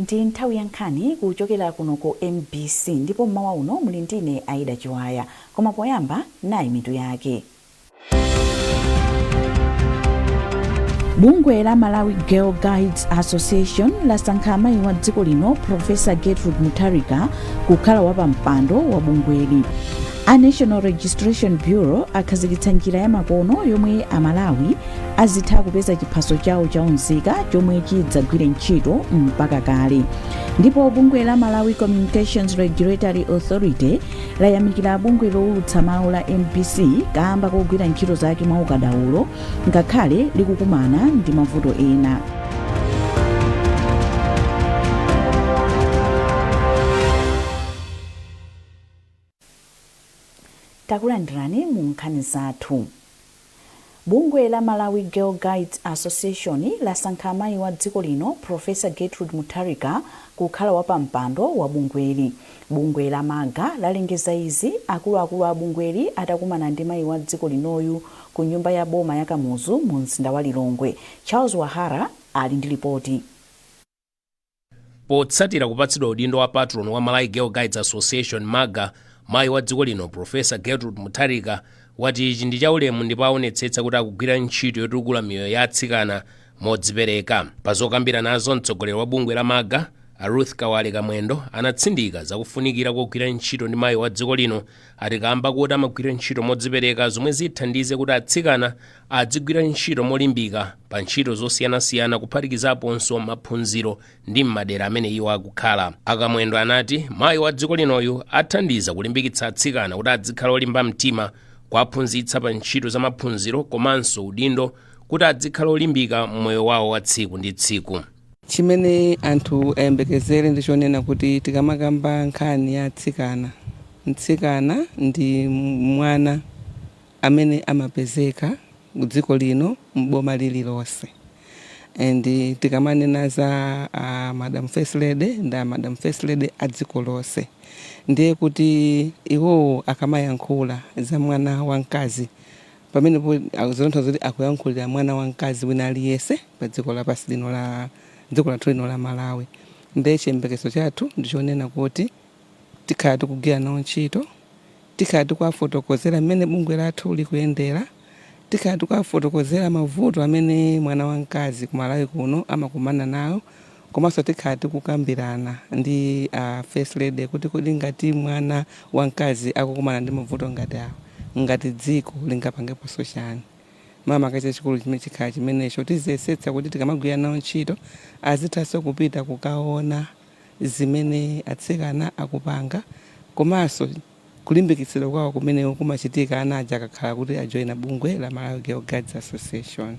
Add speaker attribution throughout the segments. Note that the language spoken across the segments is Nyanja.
Speaker 1: Ndi nthawi ya nkhani kuchokera kuno ku MBC ndipo mmawa uno muli ndine Aida Chiwaya. Koma poyamba nayi mitu yake. Bungwe la Malawi Girl Guides Association lasankha amayi wa dziko lino Professor Gertrude Mutharika kukhala wapampando wa bungweli. A National Registration Bureau akhazikitsa njira ya makono yomwe Amalawi azitha kupeza chiphaso chawo cha unzika chomwe chidzagwire ntchito mpaka kale. Ndipo bungwe la Malawi Communications Regulatory Authority layamikira bungwe lowulutsa mawu la MBC kaamba kogwira ntchito zake mwa ukadaulo ngakhale likukumana ndi mavuto ena. Takulandirani mu nkhani zathu. Bungwe la Malawi Girl Guides Association lasankha mayi wa dziko lino Professor Gertrude Mutharika kukhala wapampando wa bungweli. Bungwe la MAGA lalengeza izi akuluakulu a bungweli atakumana ndi mayi wa dziko linoyu ku nyumba ya boma ya Kamuzu mu mzinda wa Lilongwe. Charles Wahara ali ndi lipoti.
Speaker 2: Potsatira kupatsidwa udindo wa patron wa Malawi Girl Guides Association, MAGA, mayi wa dziko lino Professor Gertrude Mutharika wati ichi ndi chaulemu ndipo aonetsetsa kuti akugwira ntchito yotukula miyoyo ya atsikana modzipereka. Pa zokambiranazo, mtsogoleri wa bungwe la MAGA a Ruth Kawale Kamwendo anatsindika zakufunikira kogwira ntchito ndi mayi wa dziko lino, ati kamba kuti amagwira ntchito modzipereka zomwe zithandize kuti atsikana adzigwira ntchito molimbika pa ntchito zosiyanasiyana kuphatikizaponso maphunziro ndi m'madera amene iwo akukhala. A Kamwendo anati mayi wa dziko linoyu athandiza kulimbikitsa atsikana kuti adzikhala olimba mtima, kuwaphunzitsa pa ntchito za maphunziro komanso udindo kuti adzikhala olimbika m'moyo wawo wa tsiku ndi tsiku.
Speaker 3: Chimene anthu ayembekezere ndi chonena kuti tikamakamba nkhani ya atsikana, mtsikana ndi mwana amene amapezeka dziko lino m'boma lililonse, and tikamanena za a Madam First Lady, ndi a Madam First Lady a dziko lonse. Ndiye kuti iwowo akamayankhula za mwana wamkazi, pamenepo zotanthauza kuti akuyankhulira mwana wamkazi wina aliyense pa dziko lapansi lino, la dziko lathu lino la Malawi. Ndiye chiyembekezo chathu ndichonena kuti tikhala tikugwira nawo ntchito, tikhala tikuwafotokozera mmene bungwe lathu likuyendera, tikhala tikuwafotokozera mavuto amene mwana wamkazi ku Malawi kuno amakumana nawo, komanso tikhala tikukambirana ndi a First Lady kuti kodi ngati mwana wamkazi akukumana ndi mavuto ngati awa, ngati dziko lingapangeponso chani. Makamaka chachikulu chimene chikhala chimenecho, tiziyesetsa kuti tikamagwira nawo ntchito azithanso kupita kukaona zimene atsikana akupanga komanso kulimbikitsidwa kwawo kumene kumachitika ana aja akakhala kuti ajoina bungwe la Malawi Girl Guides Association.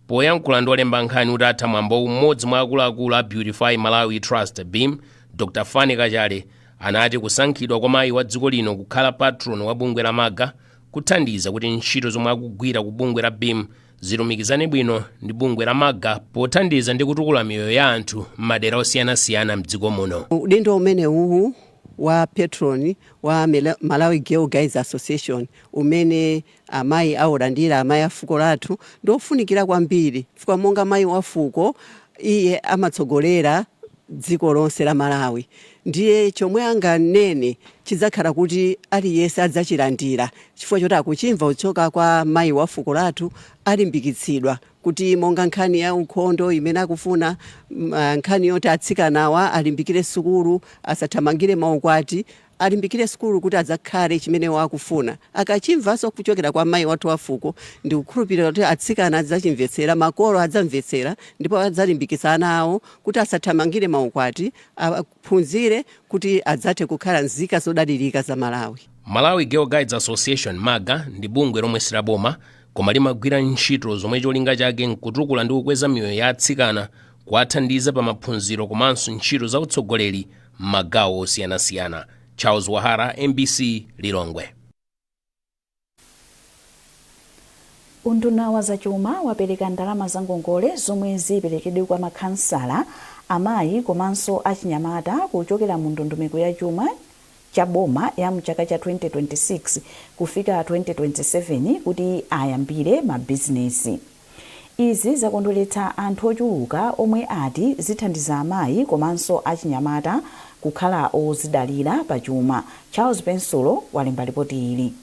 Speaker 2: Poyankhula ndi olemba nkhani utatha mwambowu, mmodzi mwa akuluakulu a Beautify Malawi Trust, BIM, Dr Fanny Kachale anati kusankhidwa kwa mayi wa dziko lino kukhala patron wa bungwe la MAGA kuthandiza kuti ntchito zomwe akugwira ku bungwe la BIM zilumikizane bwino ndi bungwe la MAGA pothandiza ndi kutukula miyoyo ya anthu m'madera osiyanasiyana mdziko muno.
Speaker 4: Udindo umene uwu wa patron wa Malawi Girl Guides Association umene amayi aulandira, amayi a fuko lathu, ndiofunikira kwambiri chifukwa monga mayi wa fuko iye amatsogolera dziko lonse la Malawi, ndiye chomwe anganene chidzakhala kuti aliyense adzachilandira chifukwa choti akuchimva kuchoka kwa mayi wa fuko lathu. Alimbikitsidwa kuti monga nkhani ya ukhondo imene akufuna, nkhani yoti atsikanawa alimbikire sukulu, asathamangire maukwati, alimbikire sukulu kuti adzakhale chimene akufuna. Akachimvanso kuchokera kwa mayi wathu wa fuko, ndikukhulupirira kuti atsikana adzachimvetsera, makolo adzamvetsera ndipo adzalimbikitsa ana awo kuti asathamangire maukwati, aphunzire kuti adzathe kukhala nzika zodalirika za Malawi.
Speaker 2: Malawi Girl Guides Association, MAGA, ndi bungwe lomwe si la boma koma limagwira ntchito zomwe cholinga chake nkutukula ndi kukweza miyoyo ya atsikana, kuwathandiza pa maphunziro komanso ntchito za utsogoleri m'magawo osiyanasiyana. Charles Wahara, MBC, Lilongwe.
Speaker 1: Unduna wa zachuma wapereka ndalama za ngongole zomwe ziperekedwe kwa makhansala, amayi komanso achinyamata kuchokera mu ndondomeko ya chuma cha boma ya mchaka cha 2026 kufika 2027 kuti ayambire mabizinesi. Izi zakondweretsa anthu ochuluka omwe ati zithandiza amayi komanso achinyamata kukhala ozidalira pachuma. Charles Pensulo walemba ripoti ili.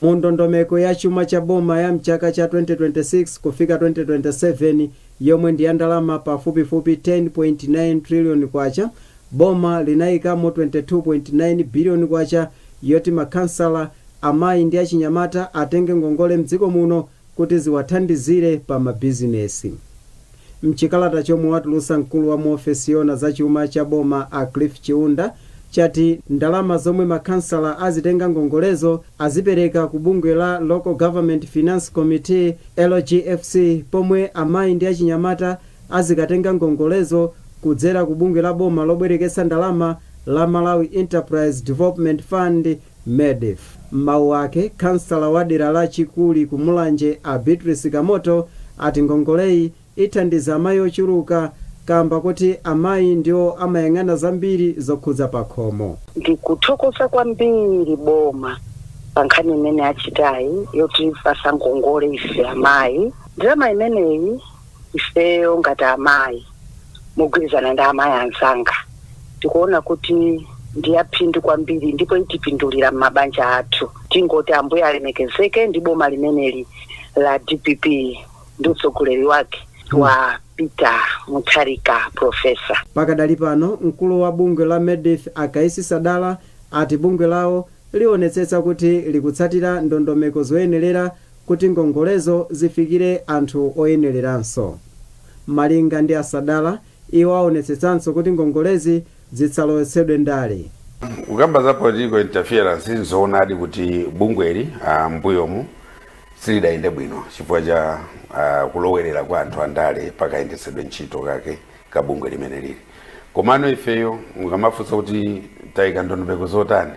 Speaker 5: Mu ndondomeko ya chuma cha boma ya mchaka cha 2026 kufika 2027, yomwe ndi ya ndalama pafupifupi 10.9 trillion kwacha, boma linayikamo 22.9 billion kwacha yoti makhansala, amayi ndi achinyamata atenge ngongole mdziko muno kuti ziwathandizire pa mabizinesi. Mchikalata chomwe watulutsa mkulu wa muofesi yona za chuma cha boma, a Cliff Chiunda, chati ndalama zomwe makhansala azitenga ngongolezo azipereka ku bungwe la Local Government Finance Committee, LGFC, pomwe amayi ndi achinyamata azikatenga ngongolezo kudzera ku bungwe la boma lobwereketsa ndalama la Malawi Enterprise Development Fund, MEDEF. M'mawu ake, kansala wa dera la Chikuli ku Mulanje, a Beatrice Kamoto, ati ngongoleyi ithandiza amayi ochuluka kamba kuti amayi ndiwo amayang'ana zambiri zokhudza pakhomo.
Speaker 6: Ndikuthokoza kwambiri boma pa nkhani imene achitayi yotipasa ngongole ife amayi. Ndalama imeneyi, ifeyo ngati amayi, mogwirizana ndi amayi anzanga, tikuona kuti ndiyaphindu kwambiri ndipo itipindulira m'mabanja athu. Tingoti Ambuye alemekezeke ndi boma limeneli la DPP ndi utsogoleri wake wa Peter Mutharika, Professor.
Speaker 5: Pakadali pano, mkulu wa bungwe la MEDEF, Akaisi Sadala, ati bungwe lawo lionetsetsa kuti likutsatira ndondomeko zoyenerera kuti ngongolezo zifikire anthu oyenereranso. Malinga ndi Asadala, iwo aonetsetsanso kuti ngongolezi zitsalowetsedwe ndale.
Speaker 7: Kukamba za political interference, nzoonadi kuti bungweli mbuyomu silidayende bwino chifukwa cha kulowerera kwa anthu andale pakayendetsedwe ntchito kake ka bungwe limene lili. Komano ifeyo, mukamafunsa kuti tayika ndondomeko zotani,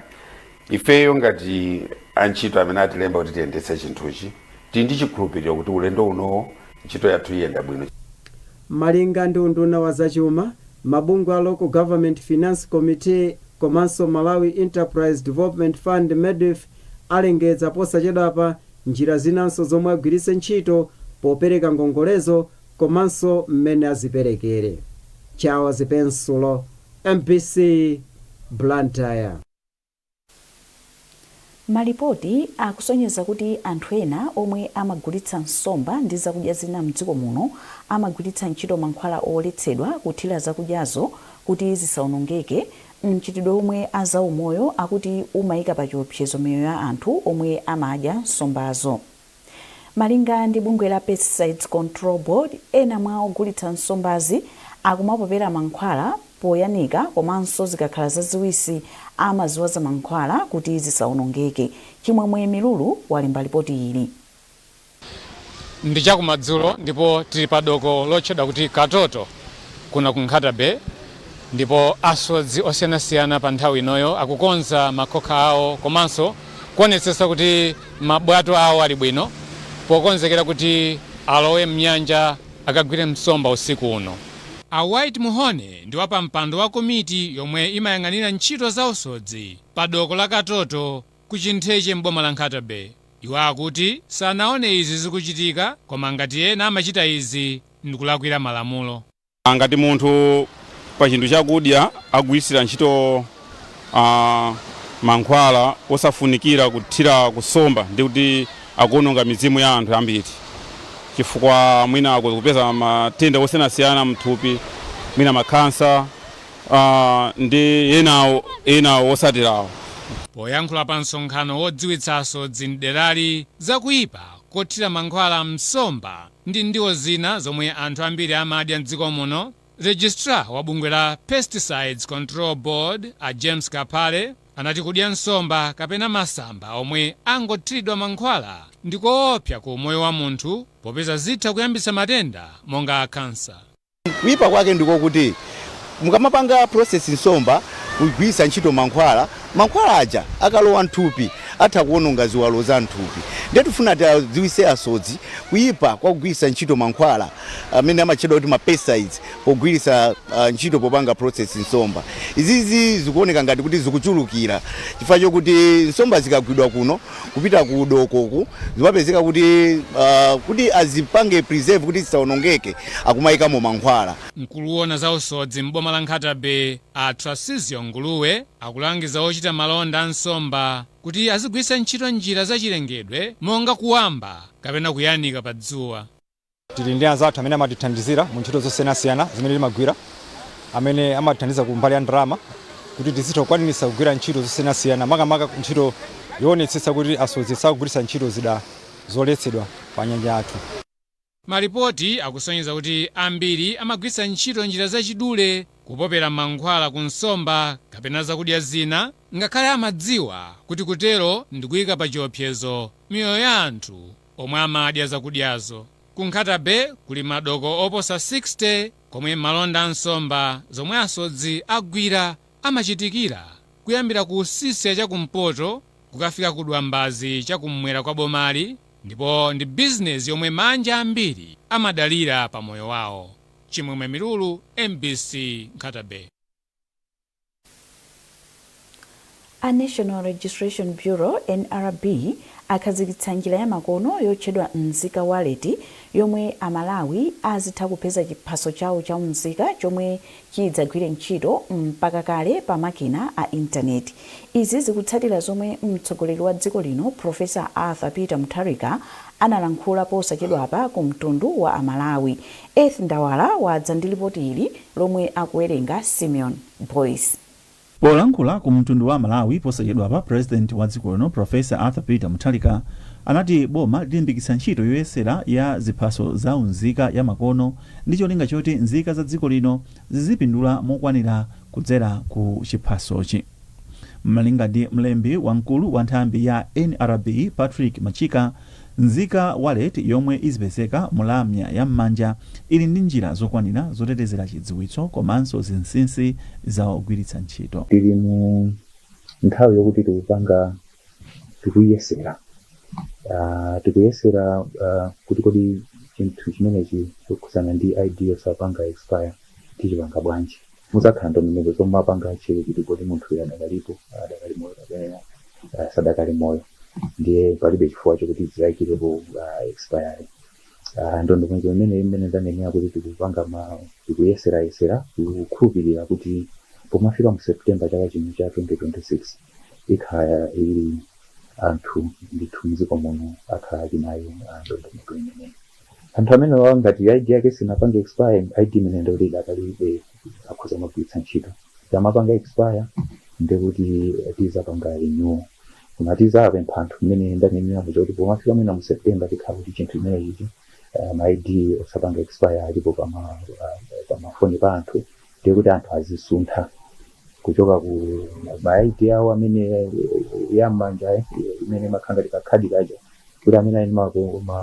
Speaker 7: ifeyo ngati antchito amene atilemba kuti tiyendetse chinthuchi, tili ndi chikhulupiriro kuti ulendo unowo ntchito yathu iyenda bwino.
Speaker 5: Malinga ndi unduna wa zachuma, mabungwe a Local Government Finance Committee komanso Malawi Enterprise Development Fund, MEDEF, alengeza posachedwapa njira zinanso zomwe agwiritse ntchito popereka ngongolezo komanso mmene aziperekere. Charles Pensulo, MBC, Blantyre.
Speaker 1: Malipoti akusonyeza kuti anthu ena omwe amagulitsa nsomba ndi zakudya zina mdziko muno amagwiritsa ntchito mankhwala oletsedwa kuthira zakudyazo kuti zisawonongeke, mchitidwe omwe azaumoyo akuti umayika pa chiopsezo miyoyo ya anthu omwe amadya nsombazo. Malinga ndi bungwe la Pesticides Control Board, ena mwa ogulitsa nsombazi akumapopera mankhwala poyanika, komanso zikakhala zaziwisi amaziwaza mankhwala kuti zisawonongeke. Chimwemwe Milulu walemba ripoti ili.
Speaker 8: Ndi chakumadzulo ndipo tili pa doko lotchedwa kuti Katoto kuno ku Nkhata Bay, ndipo asodzi osiyanasiyana pa nthawi inoyo akukonza makhoka awo komanso kuonetsetsa kuti mabwato awo ali bwino pokonzekera kuti alowe mnyanja akagwire msomba usiku uno. A White Muhone ndi wapampando wa komiti yomwe imayang'anira ntchito za usodzi pa doko la Katoto ku Chintheche mboma la Nkhata Bay. Iwo akuti sanaone izi zikuchitika, koma ngati ena amachita izi ndikulakwira malamulo.
Speaker 9: Ngati munthu pa chinthu chakudya agwirisira ntchito mankhwala osafunikira kuthira kusomba, ndi kuti akuononga mizimu ya anthu ambiri, chifukwa mwina akupeza matenda osiyanasiyana mthupi, mwina makhansa ndi enawo enawo osatirawo.
Speaker 8: Poyankhula pa msonkhano wodziwitsa asodzi mderali zakuyipa kothira mankhwala msomba ndi ndiwo zina zomwe anthu ambiri amadya mdziko muno, registrar wa bungwe la Pesticides Control Board, a James Kapale, anati kudya nsomba kapena masamba omwe angothiridwa mankhwala ndi koopsa ku moyo wa munthu, popeza zitha kuyambitsa matenda monga akhansa.
Speaker 10: Kuyipa kwake ndikokuti mukamapanga process nsomba kugwiritsa ntchito mankhwala, mankhwala aja akalowa mthupi Atha kuononga ziwalo za mthupi. Ndiye tifuna tiadziwise asodzi kuyipa kwa kugwiritsa ntchito mankhwala amene amatchedwa kuti ma pesticides pogwiritsa ntchito popanga process nsomba. Izizi zikuoneka ngati kuti zikuchulukira chifukwa chokuti nsomba zikagwidwa kuno kupita ku dokoku, zimapezeka kuti azipange preserve kuti zisawonongeke, akumayikamo mankhwala.
Speaker 8: Mkulu woona za usodzi m'boma la Nkhata Bay, a Trasizio Nguluwe, akulangiza ochita malonda a nsomba kuti azigwiritsa ntchito njira zachilengedwe monga kuwamba kapena kuyanika pa dzuwa.
Speaker 11: Tili ndi anzathu amene amatithandizira mu ntchito zosiyanasiyana zimene timagwira, amene amatithandiza ku mbali ya ndalama kuti tizitha kukwaniritsa kugwira ntchito zosiyanasiyana, makamaka ntchito yoonetsetsa kuti asodzi sakugwiritsa ntchito zida zoletsedwa pa nyanja yathu.
Speaker 8: Malipoti akusonyeza kuti ambiri amagwiritsa ntchito njira zachidule kupopera mankhwala ku nsomba kapena zakudya zina, ngakhale amadziwa kuti kutero ndikuyika pa chiopsezo miyoyo ya anthu omwe amadya zakudyazo. Ku Nkhata Bay kuli madoko oposa 60 komwe malonda a nsomba zomwe asodzi agwira amachitikira, kuyambira ku Usisya chakumpoto kukafika ku Dwambazi chakummwera kwa bomali, ndipo ndi bizinesi yomwe manja ambiri amadalira pa moyo wawo. Chimwemwe Milulu, MBC, Nkhata Bay.
Speaker 1: A National Registration Bureau, NRB, akhazikitsa njira yamakono yotchedwa Nzika Wallet yomwe Amalawi azitha kupeza chiphaso chawo cha unzika chomwe chidzagwire ntchito mpaka kale pa makina a intaneti. Izi zikutsatira zomwe mtsogoleri wa dziko lino Professor Arthur Peter Mutharika analankhula posachedwapa ku mtundu wa Amalawi. Eth Ndawala wadza ndi lipoti ili lomwe akuwerenga Simeon Boyce.
Speaker 12: Polankhula ku mtundu wa Malawi posachedwapa, President wa dziko lino Professor Arthur Peter Mutharika anati boma lilimbikitsa ntchito yoyesera ya ziphaso za unzika ya makono ndi cholinga choti nzika za dziko lino zizipindula mokwanira kudzera ku chiphasochi. Malinga ndi mlembi wamkulu wa nthambi ya NRB Patrick Machika, Nzika Wallet yomwe izipezeka mu lamya ya m'manja ili ndi njira zokwanira zotetezera chidziwitso komanso zinsinsi za ogwiritsa ntchito.
Speaker 13: Tili mu nthawi yokuti tikupanga, tikuyesera, tikuyesera kuti kodi chinthu chimenechi chokhudzana ndi ID yosapanga expire tichipanga bwanji. Muzakhala ndondomeko zomapanga check kuti kodi munthuyu adakalipo, adakali moyo kapena sadakali moyo, ndiye palibe chifukwa chokuti tizayikirepo expiry. Ndondomeko imene ndanenera kuti tikupanga ma tikuyeserayesera, tikukhulupirira kuti pomafika mu September chaka chino cha 2026 ikhala ili anthu ndithu mdziko muno akhala ali nayo ndondomeko imeneyi. Anthu amene wawa ngati ID yake sinapange expire, ID imene ndikuti idakalibe, akhoza kumagwiritsa ntchito. Ikamapanga expire ndikuti tizapanga renew, koma tizapempha anthu mmene ndanenera muja kuti pomafika mwina mu September tikhala kuti chinthu chimene chichi, ma ID osapanga expire alipo pamafoni pa anthu, ndiye kuti anthu azisuntha kuchoka ku ma ID awo amene yam'manja imene imakhala ngati kakhadi kaja, kuti amene ali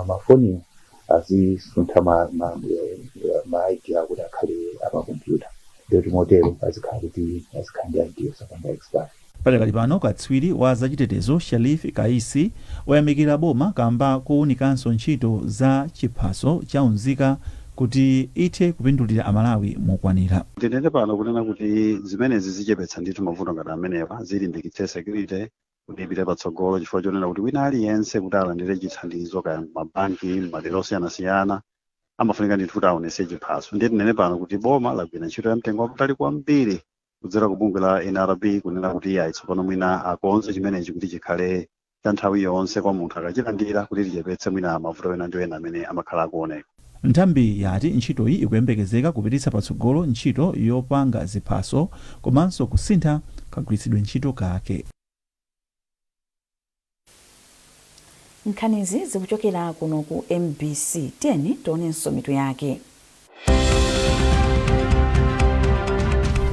Speaker 13: mafoniwo azisuntha ma ID awo kuti akhale apakompyuta, ndiye kuti motero azikhala kuti azikhala ndi ID yosapanga expire.
Speaker 12: Padakali pano, katswiri wa zachitetezo Sharif Kaisi wayamikira boma kamba kowunikanso ntchito za chiphaso cha unzika kuti ithe kupindulira Amalawi mokwanira.
Speaker 14: Tinene pano kunena kuti zimenezi zichepetsa ndithu mavuto ngati amenewa, zilimbikitse security kuti ipite patsogolo, chifukwa chonena kuti wina aliyense kuti alandire chithandizo kaya mabanki madera osiyanasiyana amafunika ndithu kuti aonese chiphaso. Ndiye tinene pano kuti boma lagwira ntchito ya mtengo wapatali kwambiri kudzera ku bungwe la NRB kunena kuti ayi, tsopano mwina akonze chimenechi kuti chikhale cha nthawi yonse kwa munthu akachilandira, kuti tichepetse mwina mavuto ena ndi ena amene amakhala akuoneka.
Speaker 12: Nthambi yati ntchitoyi ikuyembekezeka kupititsa patsogolo ntchito yopanga ziphaso komanso kusintha kagwiritsidwe ntchito kake.
Speaker 1: Nkhanizi zikuchokera kuno ku MBC. Tiyeni tionenso mitu yake.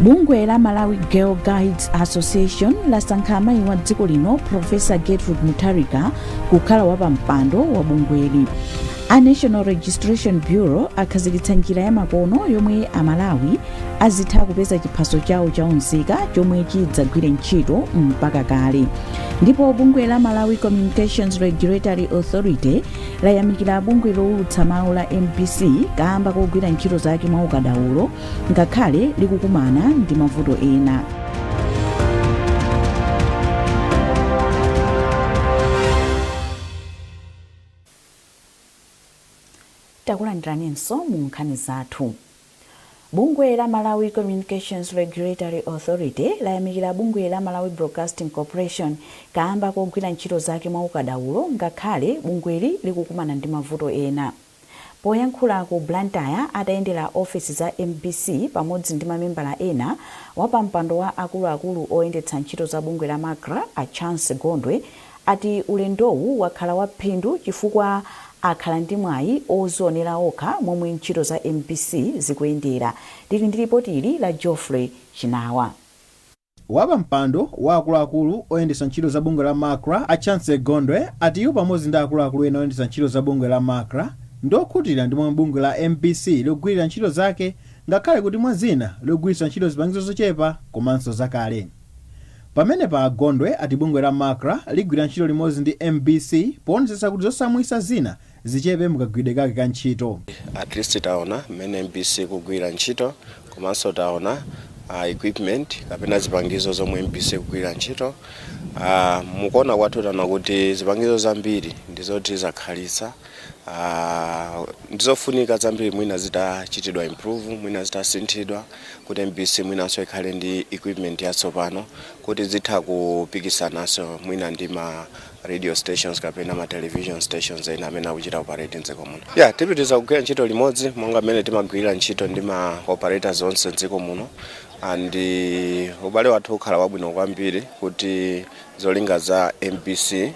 Speaker 1: Bungwe la Malawi Girl Guides Association lasankha amayi wa dziko lino Professor Gertrude Mutharika kukhala wapampando wa bungweli. A National Registration Bureau akhazikitsa njira ya makono yomwe Amalawi azitha kupeza chiphaso chawo cha unzika chomwe chidzagwire ntchito mpaka kale. Ndipo bungwe la Malawi Communications Regulatory Authority layamikira bungwe lowulutsa mawu la MBC kamba kogwira ntchito zake mwa ukadaulo ngakhale likukumana ndi mavuto ena. Takulandiraninso mu nkhani zathu. Bungwe la Malawi Communications Regulatory Authority layamikira bungwe la Malawi Broadcasting Corporation kamba kogwira ntchito zake mwa ukadaulo ngakhale bungweli likukumana ndi mavuto ena. Poyankhula ku Blantyre atayendera ofesi za mbc pamodzi ndi mamembala ena, wapampando wa akuluakulu oyendetsa ntchito za bungwe la Macra a Chancy Gondwe ati ulendowu wakhala wa phindu chifukwa akhala ndi mwayi ozionera okha momwe ntchito za mbc zikuyendera. Tili ndi lipoti ili la Geoffrey Chinawa.
Speaker 15: Wapampando wa akuluakulu oyendetsa ntchito za bungwe la Macra a Chancy Gondwe ati iwo pamodzi ndi akuluakulu ena oyendetsa ntchito za bungwe la Macra ndi okhutira ndi momwe bungwe la mbc likugwirira ntchito zake ngakhale kuti mwa zina likugwiritsa ntchito zipangizo zochepa komanso zakale. Pamenepa a Gondwe ati bungwe la Macra ligwira ntchito limodzi ndi mbc poonetsetsa kuti zosamwitsa zina zichepe mukagwiridwe kake ka ntchito.
Speaker 16: At least taona mmene mbc ikugwirira ntchito komanso taona equipment kapena zipangizo zomwe mbc ikugwirira ntchito. Mukuona kwathu taona kuti zipangizo zambiri ndizoti zakhalitsa, ndizofunika zambiri mwina zitachitidwa improve, mwina zitasinthidwa kuti mbc mwinanso ikhale ndi equipment yatsopano kuti zitha kupikisananso mwina ndi ma radio stations kapena ma television stations ena amene akuchita operate mdziko muno. Yeah, tipitiriza kugwira ntchito limodzi monga mmene timagwirira ntchito ndi ma operators onse mdziko muno, and ubale wathu ukhala wabwino kwambiri kuti zolinga za mbc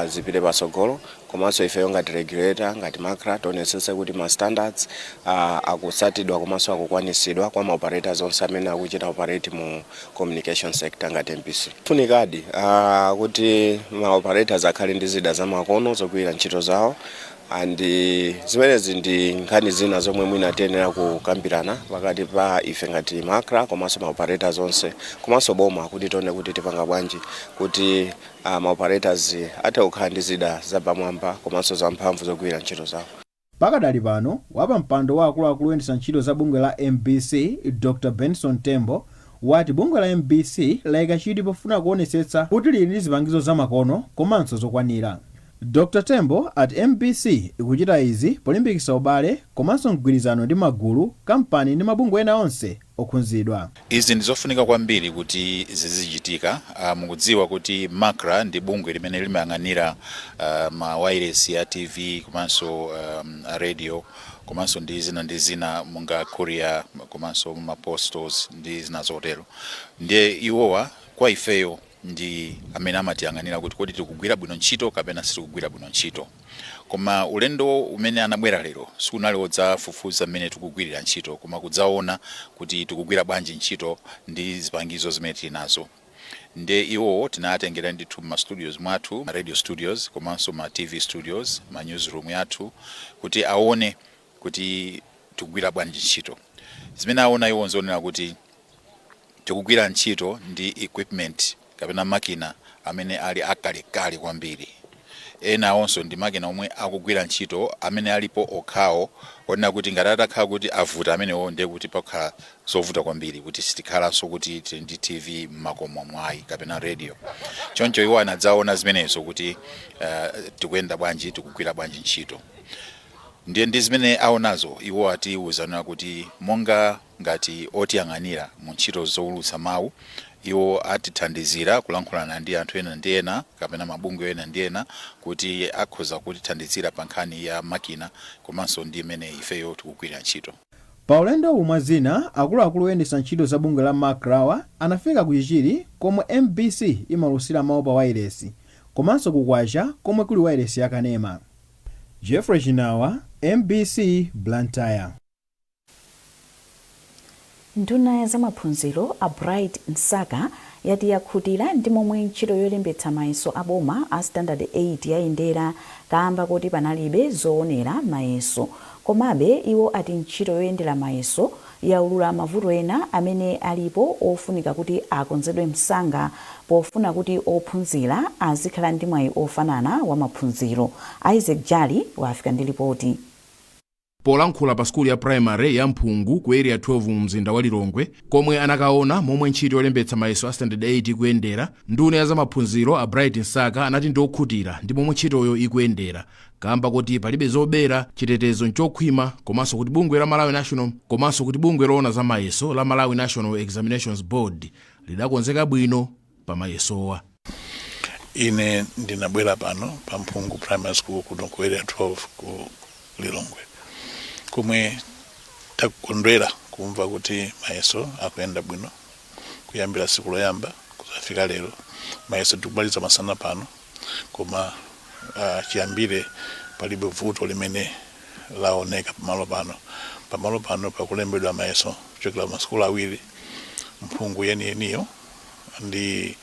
Speaker 16: zipite patsogolo. Komanso ifeyo ngati regulator, ngati Macra, tionetsetse kuti ma standards akutsatidwa komanso akukwanisidwa kwa ma operators onse amene akuchita operate mu communication sector ngati mbc. Funikadi kuti ma operators akhale ndi zida zamakono zogwirira ntchito zawo, and zimenezi ndi nkhani zina zomwe mwina tiyenera kukambirana pakati pa ife ngati Macra komanso ma operators onse komanso boma kuti tione kuti tipanga bwanji kuti ma operators athe kukhala ndi zida zapamwamba komanso zamphamvu zogwirira ntchito zawo.
Speaker 15: Pakadali pano, wapampando wa akuluakulu oyendetsa ntchito za bungwe la mbc Dr Benson Tembo wati bungwe la mbc layika chidwi pofuna kuonetsetsa kuti lili ndi zipangizo zamakono komanso zokwanira. Dr Tembo ati mbc ikuchita izi polimbikitsa ubale komanso mgwirizano ndi magulu, kampani ndi mabungwe ena onse okhunzidwa.
Speaker 17: Izi ndi zofunika kwambiri kuti zizichitika. Mukudziwa kuti Macra ndi bungwe limene limayang'anira ma wireless ya TV komanso radio komanso ndi zina ndi zina monga courier komanso ma postals ndi zina zotero. Ndiye iwowa kwa ifeyo ndi amene amatiyang'anira kuti kodi tikugwira bwino ntchito kapena sitikugwira bwino ntchito. Koma ulendo umene anabwera lero sunali wodzafufuza mmene tikugwirira ntchito koma kudzaona kuti tikugwira bwanji ntchito ndi zipangizo zimene tili nazo. Ndiye iwowo tinawatengera ndithu mma studios mwathu, ma radio studios komanso ma TV studios, ma newsroom yathu kuti aone kuti tikugwira bwanji ntchito. Zimene aona iwo nzonena kuti tikugwira ntchito ndi equipment kapena makina amene ali akalekale kwambiri. Enawonso ndi makina omwe akugwira ntchito amene alipo okhawo onena kuti ngati atakhala kuti avuta amenewo ndiye kuti pakhala zovuta kwambiri kuti sitikhalanso kuti tili ndi TV mmakomomu ayi kapena radio. Choncho iwo anadzaona zimenezo kuti tikuyenda bwanji, tikugwira bwanji ntchito. Ndiye ndi zimene aonazo iwo atiuza onena kuti monga ngati otiyang'anira mu ntchito zoulutsa mawu, iwo atithandizira kulankhulana ndi anthu ena ndi ena kapena mabungwe ena ndi ena kuti akhoza kutithandizira pa nkhani ya makina komanso ndi mmene ifeyo tikugwirira ntchito.
Speaker 15: Pa ulendowu mwa zina, akuluakulu oyendetsa ntchito za bungwe la Macra-wa anafika ku Chichiri komwe mbc imaulutsira mawu pa wailesi komanso ku Kwacha komwe kuli wailesi ya kanema. Jeffrey Chinawa, mbc, Blantyre.
Speaker 1: Nduna ya zamaphunziro a Bright Msaka yati yakhutira ndi momwe ntchito yolembetsa mayeso a boma a Standard 8 yayendera kamba kuti panalibe zoonera mayeso. Komabe iwo ati ntchito yoyendera mayeso yaulula mavuto ena amene alipo ofunika kuti akonzedwe msanga pofuna kuti ophunzira azikhala ndi mwayi ofanana wa maphunziro. Isaac Jali wafika ndi lipoti.
Speaker 18: Polankhula pa sukulu ya primary ya Mphungu ku Area 12 mu mzinda wa Lilongwe, komwe anakaona momwe ntchito yolembetsa mayeso a Standard 8 ikuyendera, nduna ya zamaphunziro a Bright Msaka anati ndi okhutira ndi momwe ntchitoyo ikuyendera kamba kuti palibe zobera, chitetezo nchokhwima, komanso kuti bungwe la Malawi National komanso kuti bungwe loona za mayeso la Malawi National Examinations Board lidakonzeka bwino pa mayesowa.
Speaker 19: Ine ndinabwera pano pa Mphungu Primary School kuno ku Area 12 ku Lilongwe, komwe takondwera kumva kuti mayeso akuyenda bwino kuyambira tsiku loyamba kuzafika lero. Mayeso tikumaliza masana pano, koma chiyambire palibe vuto limene laoneka pamalo pano. Pamalo pano pakulembedwa mayeso kuchokera masukulu awiri, Mphungu yeniyeniyo ndi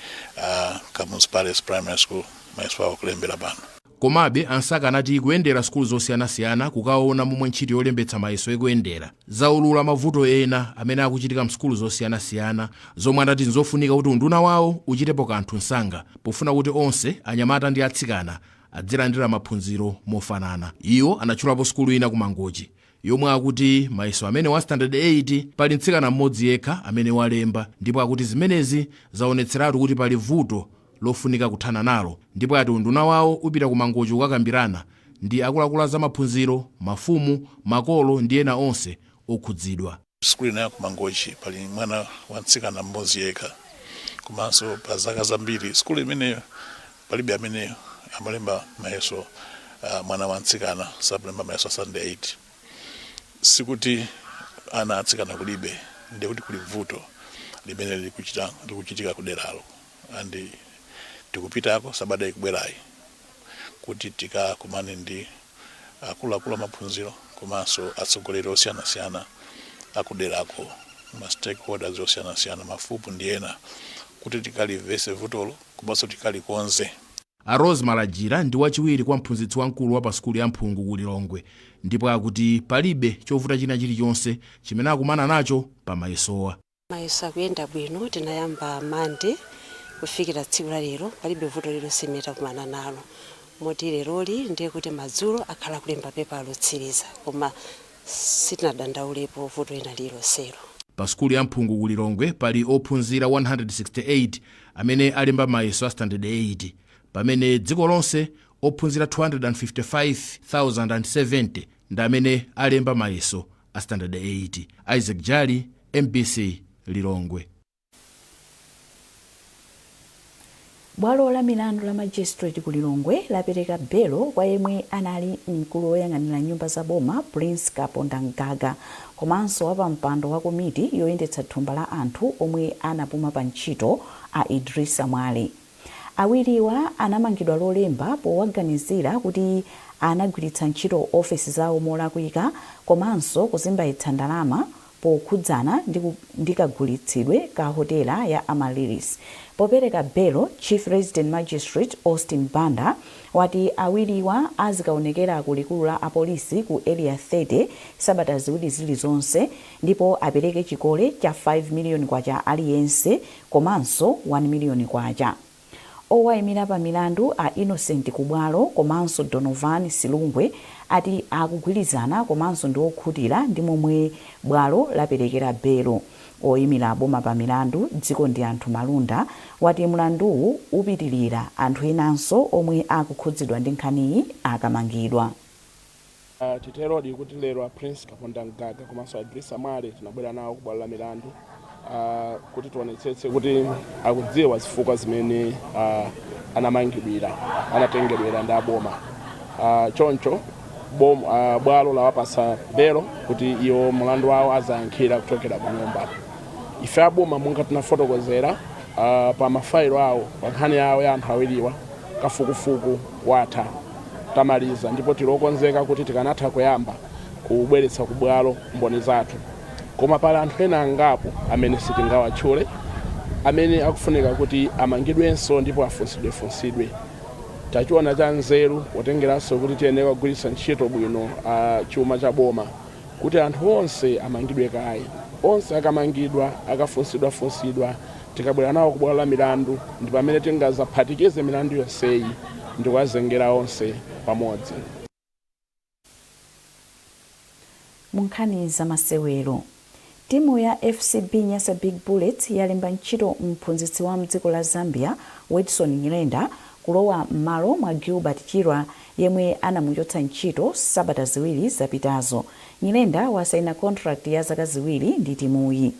Speaker 19: Kamuzu Palace Primary School. Mayeso awo akulembera pano.
Speaker 18: Komabe a Msaka anati kuyendera sukulu zosiyanasiyana kukaona momwe ntchito yolembetsa mayeso ikuyendera zaulula mavuto ena amene akuchitika msukulu zosiyanasiyana, zomwe anati nzofunika kuti unduna wawo uchitepo kanthu msanga pofuna kuti onse, anyamata ndi atsikana, adzilandira maphunziro mofanana. Iwo anatchulapo sukulu ina ku Mangochi yomwe akuti mayeso amene wa Standard 8 pali mtsikana mmodzi yekha amene walemba, ndipo akuti zimenezi zaonetseratu kuti pali vuto lofunika kuthana nalo, ndipo ati unduna wawo upita ku Mangochi kukakambirana ndi akuluakulu a zamaphunziro, mafumu, makolo ndi ena onse okhudzidwa.
Speaker 19: Sukulu ina ya ku Mangochi pali mwana wa mtsikana mmodzi yekha, komanso pa zaka zambiri sukulu imeneyo palibe amene amalemba mayeso, mwana wa mtsikana sakulemba mayeso a Standard 8. Sikuti ana atsikana kulibe, ndiye kuti kuli vuto limene likuchitika kuderalo, and tikupitako sabata ikubwerayi kuti tikakumane ndi akuluakulu amaphunziro komanso atsogoleri osiyanasiyana akuderako, ma stakeholders osiyanasiyana, mafumu ndi ena, kuti tikalimvese vutolo komanso tikalikonze.
Speaker 18: A Rose Malajira ndi wachiwiri kwa mphunzitsi wamkulu wa pa sukulu ya Mphungu ku Lilongwe, ndipo akuti palibe chovuta china chilichonse chimene akumana nacho pa mayesowa.
Speaker 20: Mayeso akuyenda bwino. Tinayamba Mande kufikira tsiku la lero, palibe vuto lililonse limene takumana nalo, moti leroli ndiye kuti madzulo akhala kulemba pepa lotsiriza, koma sitinadandaulepo vuto ina lililonselo.
Speaker 18: Pa sukulu ya Mphungu ku Lilongwe pali ophunzira 168 amene alemba mayeso a Standard 8, pamene dziko lonse ophunzira 255,070 ndi amene alemba mayeso a Standard 8. Isaac Jali, MBC, Lilongwe.
Speaker 1: Bwalo la milandu la magistrate ku Lilongwe lapereka belo kwa yemwe anali mkulu woyang'anira nyumba za boma Prince Kapondamgaga komanso wapampando wa komiti yoyendetsa thumba la anthu omwe anapuma pa ntchito a Idrisa Mwale. Awiriwa anamangidwa Lolemba powaganizira kuti anagwiritsa ntchito ofesi zawo molakwika komanso kuzembaitsa ndalama pokhudzana ndi kagulitsidwe ka hotela ya Amaryllis. Popereka belo, Chief Resident Magistrate Austin Banda wati awiriwa azikaonekera ku likulu la apolisi ku Area 30 sabata ziwiri zilizonse ndipo apereke chikole cha K5 miliyoni aliyense komanso K1 miliyoni. Owayimira pa milandu a Innocent Kubwalo komanso Donovan Silungwe ati akugwirizana komanso ndi okhutira ndi momwe bwalo laperekera belo. Oyimira boma pa milandu, Dzikondianthu Malunda, wati mlanduwu upitilira anthu enanso omwe akukhudzidwa ndi nkhaniyi akamangidwa.
Speaker 21: Titerodi kuti lero a Prince Kapondamgaga komanso a Idrisa Mwale tinabwera nawo ku bwalo la milandu kuti tionetsetse kuti akudziwa zifukwa zimene anamangidwira, anatengedwera ndi aboma. Choncho bwalo lawapasa belo kuti iwo mlandu wawo azayankhira kuchokera ku nyumba. Ife aboma, monga tinafotokozera pa mafailo awo, pa nkhani yawo ya anthu awiriwa, kafukufuku watha, tamaliza, ndipo tili okonzeka kuti tikanatha kuyamba kubweretsa ku bwalo mboni zathu. Koma pali anthu ena angapo amene sitingawatchule amene akufunika kuti amangidwenso ndipo afunsidwefunsidwe. Tachiona cha nzeru, potengeranso kuti tiyenera kugwiritsa ntchito bwino chuma cha boma, kuti anthu onse amangidwe kaye. Onse akamangidwa, akafunsidwafunsidwa, tikabwera nawo kubwalo la milandu, ndi pamene tingazaphatikize milandu yonseyi ndikuwazengera onse pamodzi.
Speaker 1: Mu nkhani za masewero, timu ya FCB Nyasa Big Bullets yalemba ntchito mphunzitsi wa mdziko la Zambia Wedson Nyirenda kulowa m'malo mwa Gilbert Chirwa yemwe anamuchotsa ntchito sabata 2 zapitazo. Nyirenda wasaina contract ya zaka 2 ndi timuyi.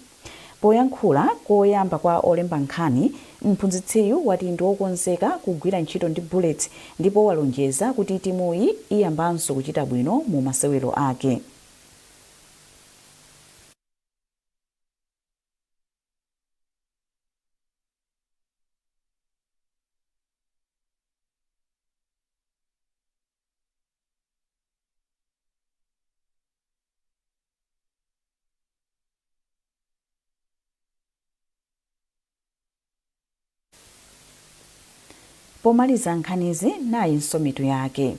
Speaker 1: Poyankhula koyamba kwa olemba nkhani, mphunzitsiyu wati ndi wokonzeka kugwira ntchito ndi Bullets ndipo walonjeza kuti timuyi iyambanso kuchita bwino mu masewero ake. Pomaliza nkhanizi, nayinso mitu yake.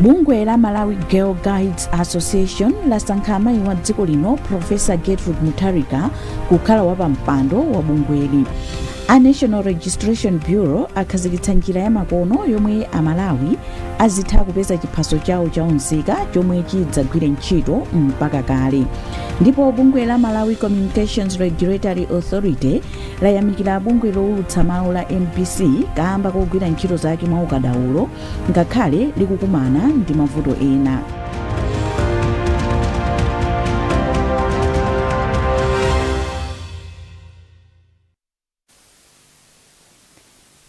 Speaker 1: Bungwe la Malawi Girl Guides Association lasankha amayi wa dziko lino Profesa Gertrude Mutharika kukhala wapampando wa bungweli. A National Registration Bureau akhazikitsa njira ya makono yomwe Amalawi azitha kupeza chiphaso chawo cha unzika chomwe chidzagwire ntchito mpaka kale. Ndipo bungwe la Malawi Communications Regulatory Authority layamikira bungwe lowulutsa mawu la MBC kamba kogwira ntchito zake mwa ukadaulo ngakhale likukumana ndi mavuto ena.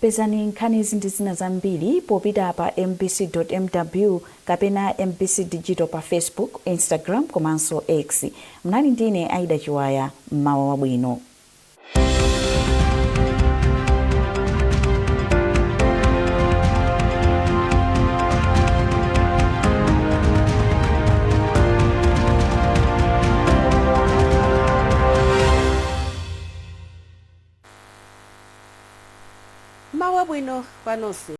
Speaker 1: Pezani nkhanizi ndi zina zambiri popita pa mbc.mw kapena MBC Digital pa Facebook, Instagram komanso X. Mnali ndine Aida Chiwaya, mmawa wabwino.
Speaker 3: Mawa bwino kwa nonse.